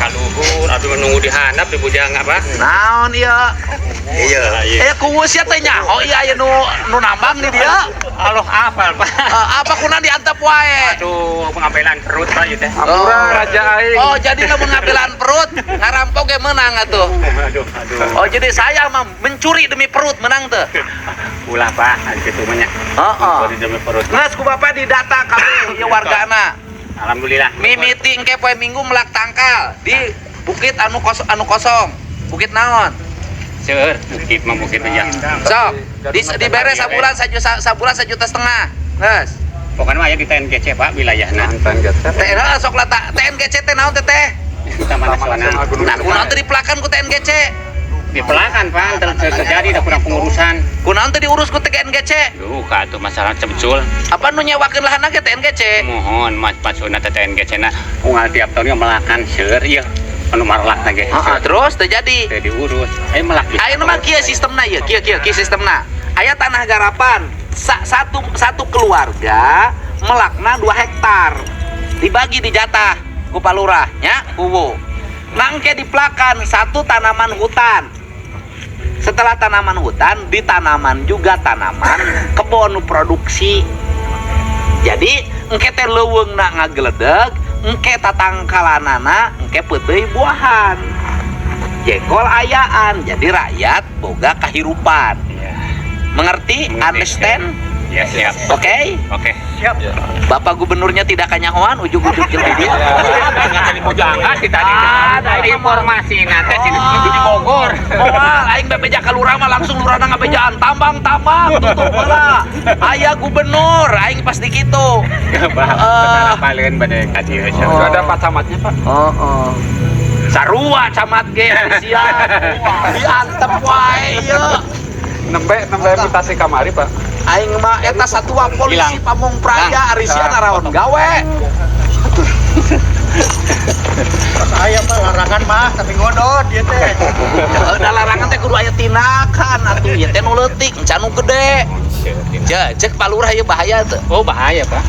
Kaluhur abdi menunggu di handap di bujang apa? Naon ieu? Iya. Eh kuwu sia teh nyaho ieu aya nu nu nambang di dieu. Aloh apal, Pak. Eh, apa kunaon diantep wae? Aduh, pengambilan perut Pak ieu teh. Oh. Raja aing. Oh, jadi lamun ngabelaan perut, ngarampok ge menang atuh. Aduh, aduh. Oh, jadi saya mah mencuri demi perut menang teh. Ulah Pak, kitu mah nya. Heeh. Mencuri demi perut. Geus ku bapak didata kabeh ieu wargana. Alhamdulillah. Mimiti engke poe Minggu melak tangkal di bukit anu kosong, anu kosong. Bukit naon? Seueur, bukit mah bukit aja. Sok, dibere sabulan sajuta, sabulan 1,5 juta. Geus. Pokoknya mah aya di TNGC Pak wilayahna. Teh heeh, sok lah TNGC teh naon teh teh? Taman Nasional. Nah, kunaon teh dipelakan ku TNGC? Dipelakan Pak, terjadi ada kurang pengurusan. Kunaon teh diurus ku TNGC? Duh, ka atuh masalah cemcul. Apa nu nyewakeun lahanna ge TNGC? Mohon mas maksudna teh TNGC na unggal tiap tahun melakan seueur ieu anu marlak ge. Heeh, terus terjadi. Teh diurus. Ayo melak bisa. Ayeuna mah kieu sistemna ieu, kieu kieu kieu sistemna. Aya tanah garapan satu satu keluarga melakna 2 hektar. Dibagi di jatah ku Pak Lurah nya, kuwu. Nangke diplakan satu tanaman hutan. Setelah tanaman hutan, ditanaman juga tanaman kebon produksi. Jadi engke teh leuweungna ngageledeg, engke tatangkalanana engke peuteuy buahan. Jengkol ayaan, jadi rakyat boga kahirupan. Ya. Mengerti? Mengerti. Understand? Ya, siap. Oke? Oke. Bapak gubernurnya tidak kanyahoan ujug-ujug jeung di dieu. Jangan sih tadi. Ah, nah, informasi nanti sih di Bogor. Moal aing bebeja ka lurah mah langsung lurahna ngabejaan tambang-tambang tutup heula. Aya gubernur aing pasti kitu. Bah, apaleun bade ka dieu. Oh. Ada Pak Camatnya, Pak. Heeh. Sarua camat ge sia. Diantep wae ieu. Nembe nembe mutasi kamari, Pak. Aing mah eta satua polisi Hilang. Pamong Praja ari sia naraon gawe. Saya Pak larangan mah tapi ngodot dia teh. Heuh, da larangan teh kudu aya tindakan atuh ieu teh nu leutik encan nu gede. Je, cek Pak Lurah ieu bahaya teu. Oh, bahaya, Pak.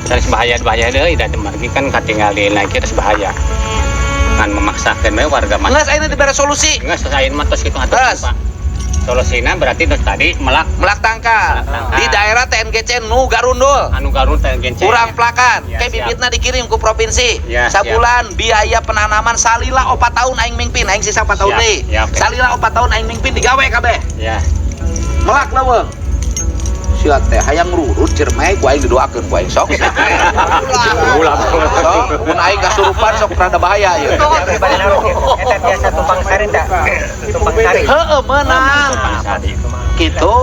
Terus bahaya bahaya deui da margi kan katingali lagi terus bahaya. Ngan memaksakeun we warga mah. Geus ayeuna dibere solusi. Geus ayeuna mah tos kitu atuh, Geus. Pak. Solusina berarti terus tadi melak Melak tangkal Melak tangkal. di daerah TNGC nu Garundul. Anu Garut TNGC. Kurang pelakan, Ya, ke siap. bibitna dikirim ke provinsi. Ya, Sabulan biaya penanaman salila 4 tahun aing mingpin, aing sisa 4 tahun Siap, deui. ya, oke. Salila 4 tahun aing mingpin digawe kabeh. Ya. Melak leuweung. Sia teh hayang rurut cermai ku aing didoakeun ku aing sok. Ulah. Sok, mun aing kasurupan sok rada bahaya ieu. Eta biasa tumpang sari teh. Tumpang sari. Heeh meunang. Tumpang sari. Gitu.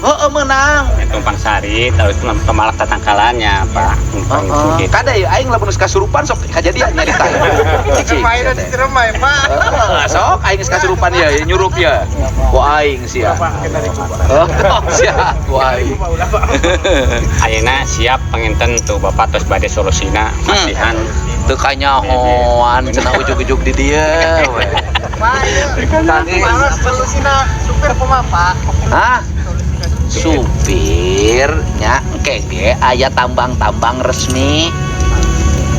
Heeh meunang. Tumpang sari terus pemalak tatangkalannya, Pak. Tumpang Heeh. gitu. Kade ieu aing lamun geus kasurupan sok kajadian nyarita. Cicing, sia teh. Ciremai, Pak. Heeh, sok aing geus kasurupan ieu nyurup ieu. Ku aing sia. Oh, sia ku aing. Ayeuna siap panginten tuh Bapak terus bade solusina masihan. Teu kanyahoan cenah ujug-ujug di dieu we. Pak, Tadi solusina supir kumaha, Pak? Hah? Supir nya engke ge aya tambang-tambang resmi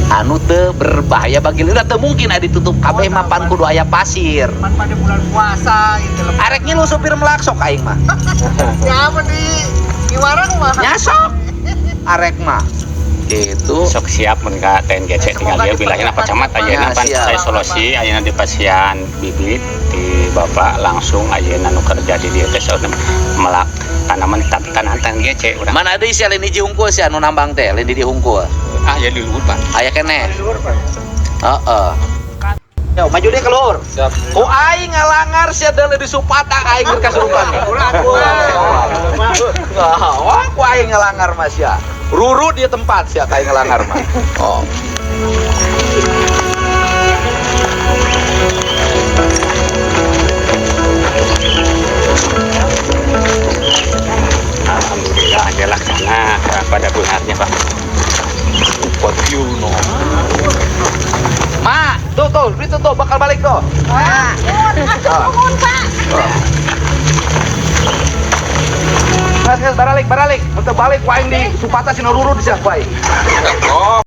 anu teu berbahaya bagi leureut teu mungkin aya ditutup kabeh mah pan kudu aya pasir. Pan pada bulan puasa gitu loh. Arek ngilu supir melak sok aing mah. Ya apa di warang mah. Nya sok. Arek mah. Gitu. Sok siap mun ka TNGC tinggal dia wilayahna Pak Camat ayeuna Ya, pan siap. saya solusi ayeuna di pasian bibit di Bapak langsung ayeuna nu kerja di dieu teh saurna melak tanaman tanaman TNGC urang. Mana deui sia lain hiji hungkul sia nu nambang teh, lain di hungkul. Ah ya di luhur Pak. Aya keneh. Heeh. Yo, maju deh ke luhur. Siap. Ku aing ngalangar sia deuleu di Supata aing keur kasurupan. Wah, ku aing ngalangar mas ya. Ruru dia tempat sia aing ngalangar mah. Oh. Alhamdulillah aja laksana pada bulannya Pak. Ma, tuh tuh, itu tuh bakal balik tuh. Pak, nuhun, Pak. Mas, mas, baralik, baralik. Untuk balik, ku aing di Supata sina ruru di sia ku aing. Oh.